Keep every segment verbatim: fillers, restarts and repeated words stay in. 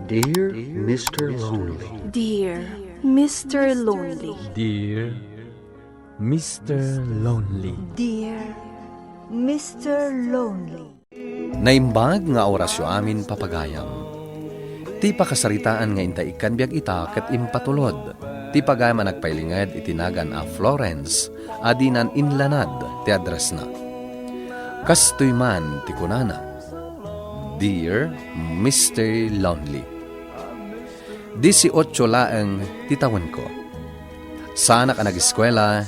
Dear Mister Lonely. Dear Mister Lonely. Dear Mister Lonely. Dear Mister Lonely. Naimbag nga orasyo amin, papagayam. Ti pakasaritaan nga intay ikkan biag ita ket impatulod ti pagayam a nagpailinged iti nagan a Florence a dinan inlanad ti addressna. Kastoy man ti kunana, "Dear Mister Lonely, dieciocho laeng ti tawenko. Saanak a nag-eskuela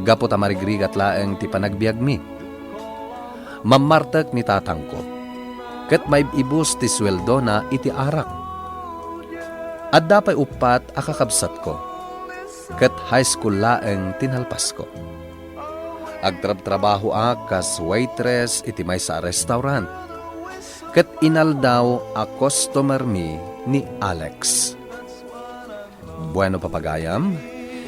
gapu ta marigrigat laeng ti panagbiagmi. Mammartek ni tatangko, ket maib-ibus ti sueldona iti arak. Adda pay uppat a kakabsatko, ket high school laeng ti nalpasko. Agtrabtrabahoak kas waitress iti maysa a restaurant, ket inaldaw a customer mi ni Alex." Bueno, papagayam,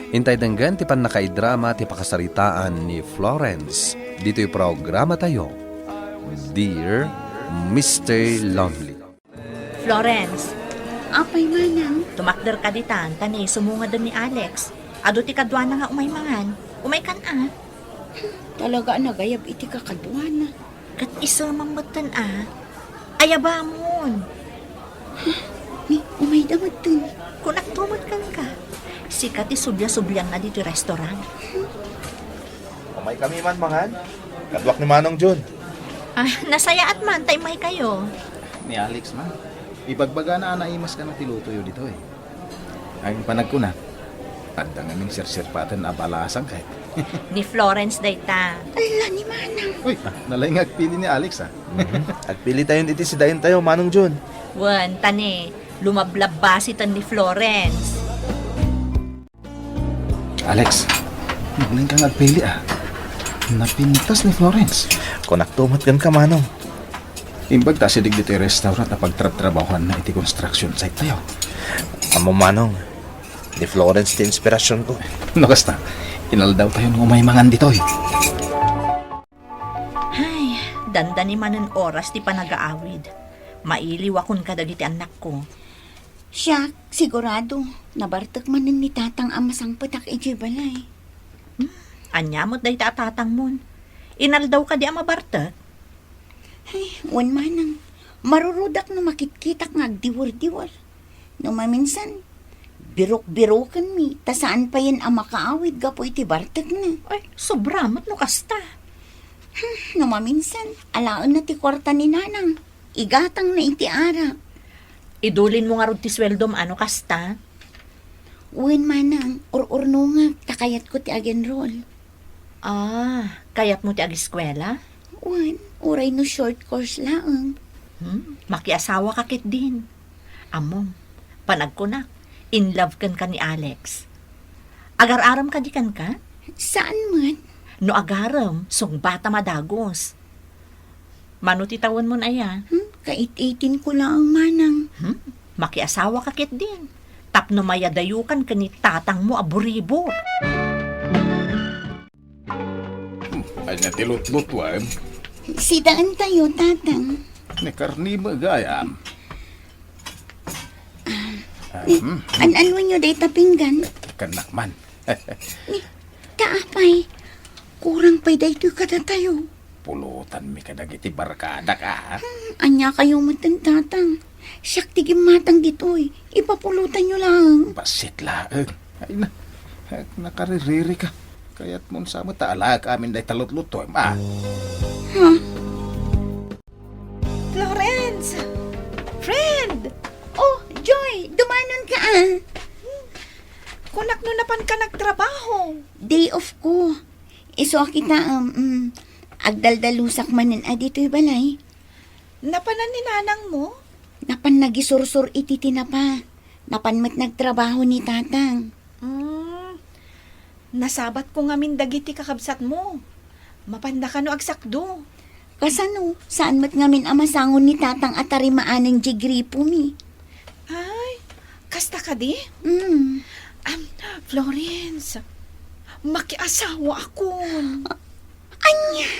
intay denggen ti pannakaidrama ti pakasaritaan ni Florence ditoy programatayo, Dear Mister Lonely. Florence. Apay, manang? Tumakder ka ditan, ta ni sumungaden ni Alex. Adu ti kaduana nga umay mangan. Umay kan a. Talaga a nagayab iti kakaduana. Ket isu mammetten a. Ayabamon. Ni, umayda metten. Kunak tumot kan ka. Sika ti subya-subyan na ditoy restaurant. Umay kami man mangan. Kaduak ni Manong Jun. Ah, nasayaat man, ta immay kayo. Ni Alex man. Ibagbagana a naimas ka na ti lutoyo ditoy. Ay, panagkuna, adda ngamin sirsirpaten a balasang kay. Ni Florence dayta. Ala, ni Manang. Uy, ah, nalay nga agpili ni Alex, ah. Mhm. Agpili tayon iti sidain tayo, Manong Jun. Wen, ta ni, lumablabbasiten ni Florence. Alex, nagling kang agpili, ah. Napintas ni Florence. Kunak tumot ken ka, Manong. Imbag ta sidig ditoy restaurant a pagtrabtrabahuanna iti construction site tayo. Ammo, Manong, ni Florence ti inspirasyon ko. No kasta, inaldaw tayo nga umay mangan ditoy. Ay, dandani manen oras ti panagaawid. Mailiwakon kadagiti annakko. Siak, sigurado, nabartek manen ni tatang a masangpetak idiay balay. Hmm, ania met dayta a tatangmon? Inaldaw kadi a mabartek? Ay, wen manang. Marurudak no makitkitak nga agdiwer-diwer. No maminsan, birok-birokenmi, ta saan payen a makaawid gapu iti bartekna. Ay, sobra met no kasta. Hmm, no maminsan, alaenna ti kuarta ni nanang. Igatangna iti arak. Idulinmo ngarud ti sueldom a no kasta? Wen, manang, ur-urnongek ta kayatko ti ag-enroll. Ah, kayatmo ti ageskuela? Wen, uray no short course laeng. Hmm, makiasawaka ketdin. Ammom, panagkunak, in love kenka ni Alex. Agar-arem kadi kenka? Saan met? No agarem, sungbata madagus. Mano ti tawenmon aya? Hmm, kait-itinko laeng manang. Hmm? Makiasawaka ketdin. Tapno mayadayokan ken ni tatangmo a buribor. Hmm, ania ti lutlutuem? Sidaentayo, tatang. Ni karne met gayam. Ah, hmm. An-anonyo dayta pinggan? Kannak man. Ni, ta apay, kurang pay daytoy kadatayo. Pulotanmi kadagiti barkadak, a. Hmm, ania kayo metten, tatang? Siak ti gimmatang ditoy. Ipapulotanyo laeng. Bassit laeng. Ay na, nakaririri ka. Kayatmon sa met ta alaek amin dayta lutlutuem, a. Ha? Florence! Friend! Oh, Joy, dumanon ka, a. Kunak no napan ka nagtrabaho. Day off ko. Isu a kita, um, mm, agdaldalusak manen a ditoy balay. Napanan ni nanangmo? Napan nagisursor iti tinapa. Napan met nagtrabaho ni tatang. Mm, nasabatko ngamin dagiti kakabsatmo. Mapanda kano agsakdo? Kasano? Saan met ngamin a masangon ni tatang a tarimaanen diay gripomi? Ay, kasta kadi? Mm. Am, Florence, makiasawaakon. Ania?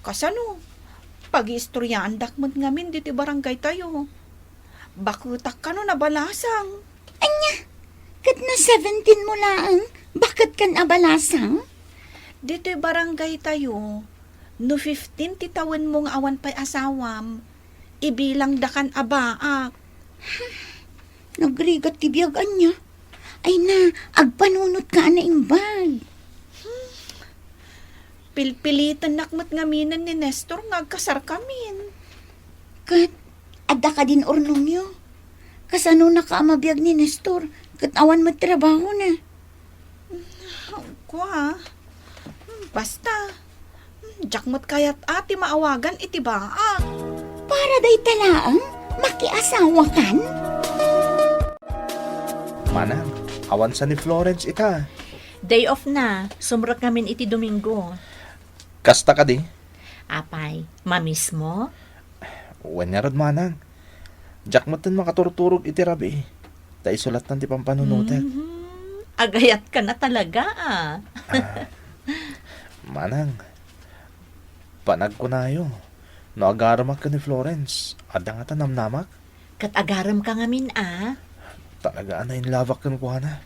Kasano? Pagiistoryaandak met ngamin ditoy barangaytayo. Baketak kano a balasang. Ania? Ket no seventeen mo laeng, baketkan a balasang? Ditoy barangay tayo, no fifteen ti tawenmo nga awan pay asawam, ibilangdakan a baak. Nagrigat ti biag ania. Ay na, agpanunotka a naimbag. Pilpilitennak met ngaminen ni Nestor nga agkasarkamin. Ket, adda kadin urnongyo? Kasanonaka a mabiag ni Nestor, ket awan met trabahona? Kua, basta, diak met kayat a ti maawagan iti baak. Para dayta laeng, makiasawakan? Manang, awan sa ni Florence ita. Day off na, sumrek ngamin iti Domingo. Kasta kadi? Apay, mamismo? Wen ngarud, manang. Diak metten makaturturog iti rabii. Ta isu latta ti pampanunotek. Mhm. Agayatka na talaga, ah. Ah, manang, panagkunayo, no agaremak ken ni Florence, adda ngata namnamak? Ket agaremka ngamin, a? Talaga a nainlabak kenkuana.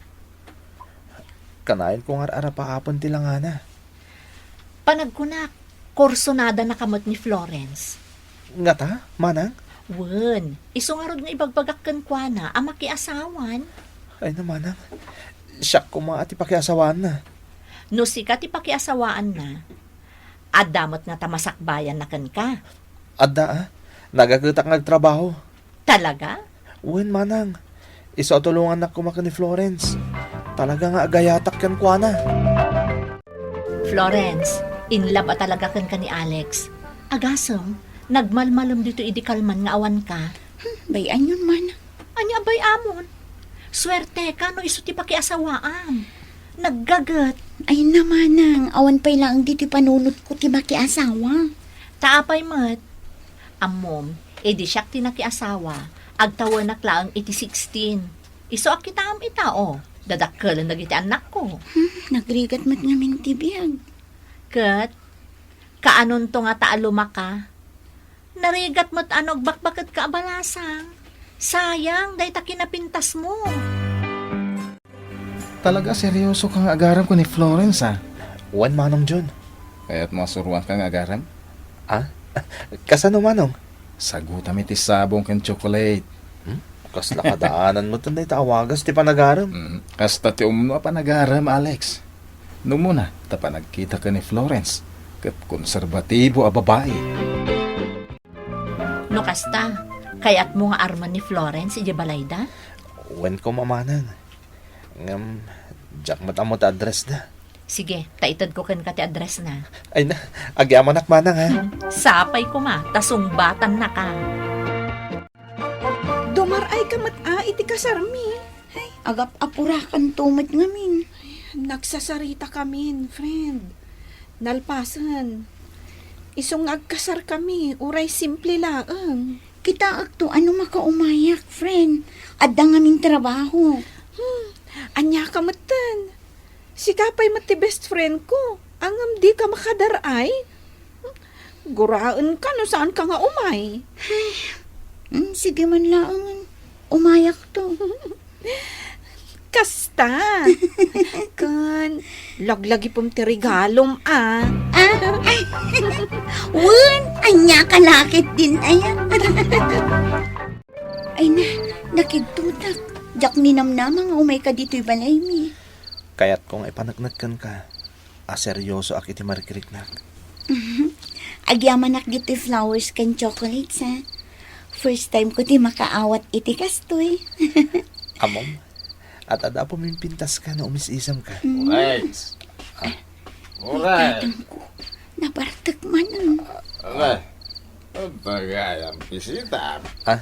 Kanayon ko nga ar-arapaapen ti langana. Panagkunak, kursonadanaka met ni Florence. Ngata, manang? Wen, isu ngarud nga ibagbagak kenkuana a makiasawan. Ay na, manang. Siak koma a ti pakiasawaanna. No sika ti pakiasawaanna, adda met ngata masakbayanna kenka. Adda, a. Nagagetak nga agtrabaho. Talaga? Wen, manang. Isu a tulongannak koma ken ni Florence. Talaga nga agayatak kenkuana. Florence, in love a talaga kenka ni Alex. Agasem, nagmalmalem ditoy idi kalman nga awanka. Hmm, bay-anyon, manang. Ania a bay-amon? Suerteka no isu ti pakiasawaam. Naggaget. Ay na, manang, awan pay laeng ditoy panunotko ti makiasawa. Ta apay met? Ammom, idi siak ti nakiasawa, agtawenak laeng iti sixteen. Isu a kitaem ita, o, dadakkel dagiti annakko. Hmm, nagrigat met ngamin ti biag. Ket, kaanonto ngata a lumaka? Narigat met a no agbakbaketka a balasang. Sayang, dayta kinapintasmo. Talaga, seryosoka nga agarem ken ni Florence, a? Wen, Manong John. Kayatmo a suroanka nga agarem? A? Kasano, Manong? Sagutam iti sabong ken tsokolate. Hmm? Kasla kadaanan metten dayta a wagas ti panagarem. Mm, kasta ti umno a panagarem, Alex. No umuna, ta panagkitak ken ni Florence, ket konserbatibo a babai. No kasta, kayatmo nga armen ni Florence idiay balayda? Wen koma, manang. Ngem, diak met ammo ti addressda. Sige, ta itedko kenka ti addressna. Ay na, agyamanak, manang, a. Sapay koma, ta sungbatannaka. Dumar-ayka met a iti kasarmi. Ay, agap-apurakanto met ngamin. Ay, nagsasarita kamin, friend. Nalpasen, isu nga agkasarkami, uray simple laeng. Kitaekto a no makaumayak, friend. Adda ngamin trabaho. Hmm, ania ka metten? Sika pay met ti best friend ko. Ngem dika makadar-ay? Guraenka no saanka nga umay. Ay, mm, sige man laeng. Umayakto. Kasta. Ken, laglagipem ti regalom, a. A? Ay. Wen, ania ka laketdin, aya. Ay na, nakidtotak. Diak ninamnama nga umayka ditoy balaymi. Kayatko nga ipaneknek kenka a seryosoak iti marikriknak. Agyamanak ditoy flowers ken chocolates, a. First time ko ti makaawat iti kastoy. Ammom, at adda pumimpintaska no umis-isemka. Mm. Right. A. Ay, tatangko. Nabartek man, a. Ala, adda gayam bisita. A,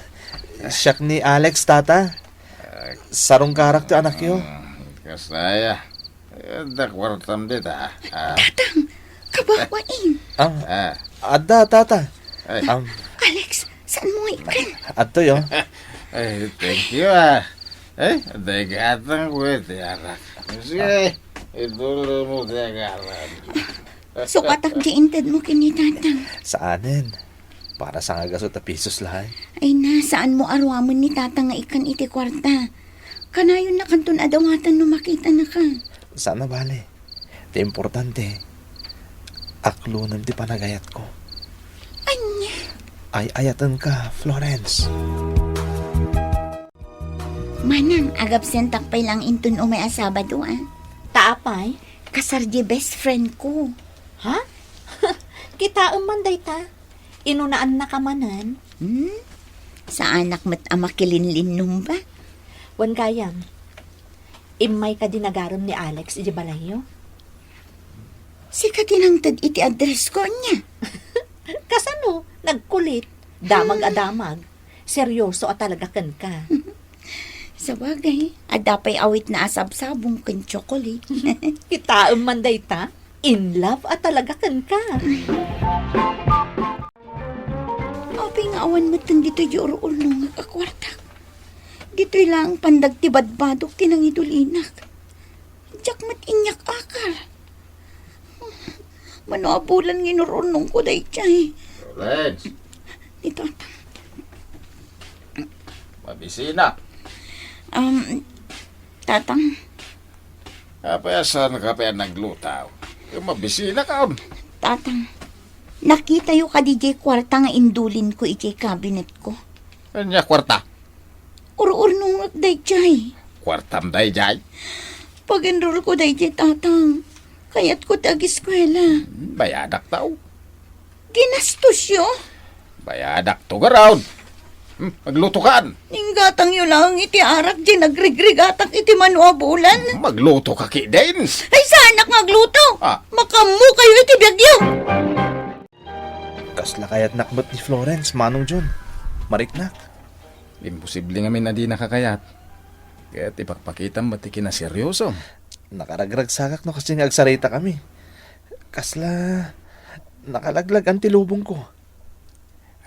siak ni Alex, tata. Sarungkarak ti anakyo. Mm, kasaya. Adda kuartam dita. A. Tatang, kababain. A, a. Adda, tata. Ay. Am. Alex, saanmo nga ikkan? Adtoy, o. Ay, thank you, a. Ay, adda gatangko iti arak. Sige, itulmo ti agaram. Sukatak ti intedmo ken ni tatang. Saanen. Para sangagasut a pisos laeng. Ay na, saanmo aruamen ni Tata nga ikkan iti kuarta. Kanayonnakanton a dawatan no makitanaka. Saan a bale. Ti importante, aklonem ti panagayatko. Ania? Ay-ayatenka, Florence. Manang, agabsentak pay lang inton umay a Sabado, a. Ta apay? Kasar di best friend ko. Ha? Kitaem man dayta. Inunaannaka manen? Hmm? Saanak met a makilinlinnom ba? Wen gayam, immay kadi nagarem ni Alex iti balayyo? Sika ti nangted iti address ko, ania? Kasano? Nagkulit. Damag a damag. Seryoso a talaga kenka. Sabagay, adda pay awitna a sabsabong ken tsokolate. Kitaem man dayta, in love a talaga kenka. Apay nga awan metten ditoy di ur-urnongak a kuartak? Ditoy laeng pandag ti badbadok ti nangidulinak. Diak met inyakakar. Mano a bulan nga inur-urnongko daydiay. Lens. Ni Tatang. Mabisina. Um, Tatang. Apay a saanka pay a nagluto? Mabisina ka, on. Tatang, nakitayo kadi diay kuarta nga indulinko idiay cabinet ko? Ania kuarta? Ur-urnongak daydiay. Kuartam daydiay? Pag-enroll ko daydiay, Tatang. Kayatko ti ageskuela. Hmm, bayadak tao. Ginastosyo? Bayadak to, garaw. Hmm, agluto kaan. Inggatangyo laeng iti arak diay nagrigrigatak iti mano a bulan. Magluto ka ketdin. Ay, saanak nga agluto. Ah. Makaammokayo iti biagyo. Kasla kayatnak met ni Florence, Manong John. Mariknak. Imposible ngamin a dinaka kayat. Ket ipakpakitam met ti kinaseryosom. Nakaragragsakak no kasdi nga agsaritakami. Kasla nakalaglag-an ti lubongko.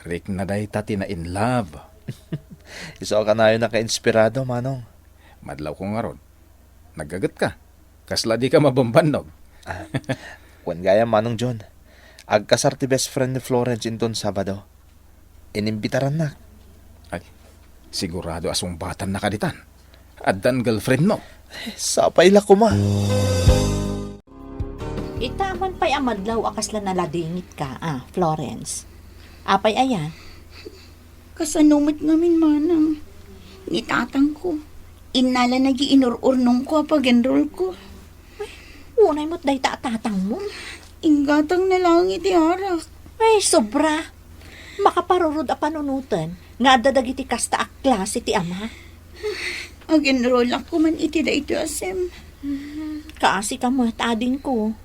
Rikna dayta ti na-in love. Isu a kanayon a kainspirado, Manong. Madlawko ngarud. Naggagetka. Kasla dika mabambannog. Ah, kuan gayam, Manong John. Agkasar ti best friend ni Florence inton Sabado. Inimbitarannak. Ay, sigurado a sungbatannaka ditan. Addan girlfriendmo. Sapay la koma. Ita man pay a madlaw a kasla naladingitka, a, Florence. Apay aya? Kasano met ngamin, Manang? Ni tatangko, innalana diay inur-urnongko a pag-enrollko. Ay, unay met dayta a tatangmo. Inggatangna laeng iti arak. Ay, sobra. Makaparurod a panunoten nga adda dagiti kasta a klase ti ama. Ag-enrollak koman iti daytoy a sem. Hmm, kaasika met, adingko.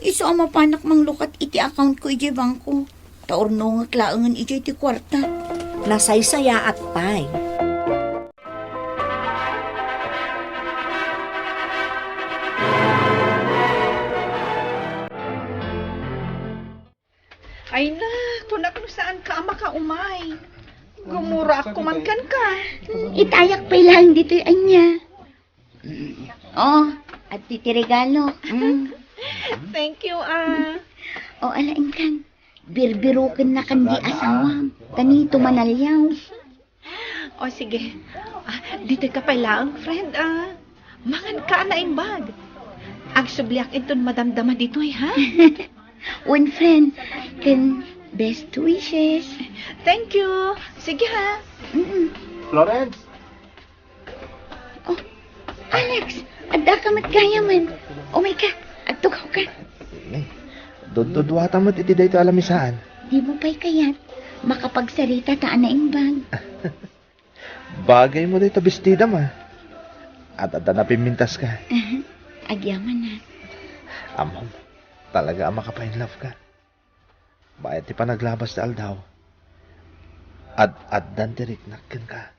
Isu a mapanak manglukat iti accountko idiay bangko. Ta urnongek laengen idiay ti kuarta. Nasaysayaat pay. Ay na, kunak no saanka a makaumay. Gumuraak koman kenka. Itayak pay laeng ditoy ania. Oh, adtoy ti regalo. Mm. Thank you, ah. Oh, ala, inkan. Birbirokennakan di asawam. Ta nito manaliaw. O, sige. Ah, ditoy ka pay laeng, friend, ah. Manganka a naimbag. Agsubliak inton madamdama ditoy, ha? Wen, friend, ken best wishes. Thank you. Sige, ha? Mm-mm. Florence! Oh, Alex, addaka met gayamen. Umayka, agtugawka. Ni, dudduduata met iti daytoy a lamisaan. Dimo pay kayat, makapagsarita ta a naimbag. Bagaymo dayta bestidam, a. Ad-adda napimmintaska. Aha, agyamanak. Ammom, talaga a makapainlove ka. Bayat ti panaglabas ti aldaw, ad-addan ti riknak kenka.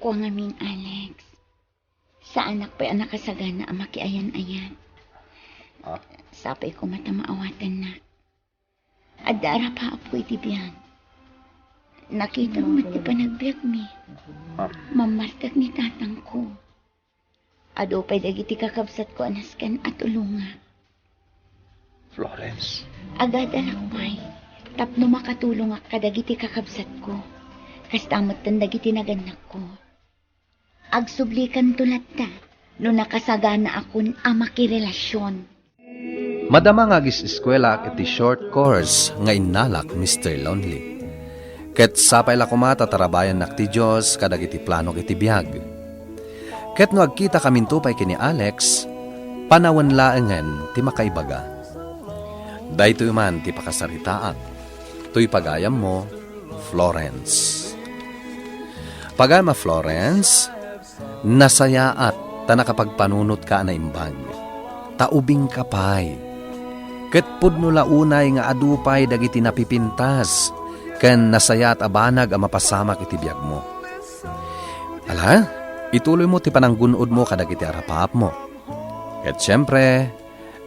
Kua ngamin, Alex, saanak pay a nakasagana a makiayan-ayan. Ah? Sapay koma ta maawatannak. Adda arapaapko iti biag. Nakitam met ti panagbiagmi. Ah? Mammartek ni tatangko. Adu pay dagiti kakabsatko a nasken a tulongak. Florence. Agadalak pay. Tapno makatulongak kadagiti kakabsatko, kasta metten dagiti nagannakko. Agsublikanto latta no nakasaganaakon a makirelasion. Madama nga agis-eskuelaak iti short course nga innalak, Mister Lonely. Ket sapay la koma ta tarabayannak ti Dios kadagiti planok iti biag. Ket no agkitakaminto pay ken ni Alex, panawen laengen ti makaibaga. Daytoy man ti pakasaritaak. Toy pagayammo, Florence. Pagayam a Florence, nasayaat ta nakapagpanunotka a naimbag. Ta ubingka pay. Ket pudno la unay nga adu pay dagiti napipintas ken nasayaat a banag a mapasamak iti biagmo. Ala, ituloymo ti pananggun-odmo kadagiti arapaapmo. Ket siempre,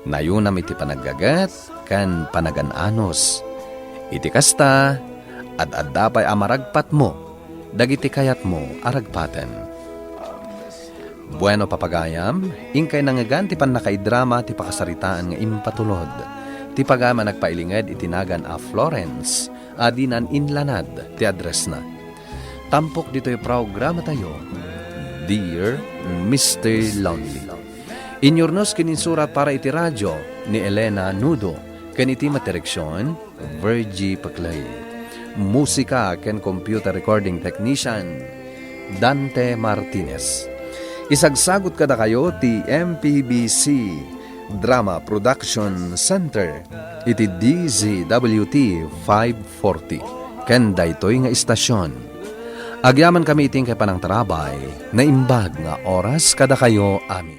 nayunam iti panaggaget ken panagan-anus. Iti kasta, ad-adda pay a maragpatmo dagiti kayatmo a ragpaten. Bueno, papagayam, inkay nangngegan ti pannakaidrama ti pakasaritaan nga impatulod. Ti pagayam a nagpailinged iti nagan a Florence a dinan inlanad ti addressna. Tampok ditoy programatayo, Dear Mister Lonely. Inyurnos ken insurat para iti radio ni Elena Nudo ken iti met direksion, Virgie Peclay. Musika ken computer recording technician, Dante Martinez. Isagsagut kadakayo ti M P B C Drama Production Center iti D Z W T five forty ken daytoy nga istasion. Agyamankami iti inkay panangtarabay, naimbag nga oras kadakayo amin.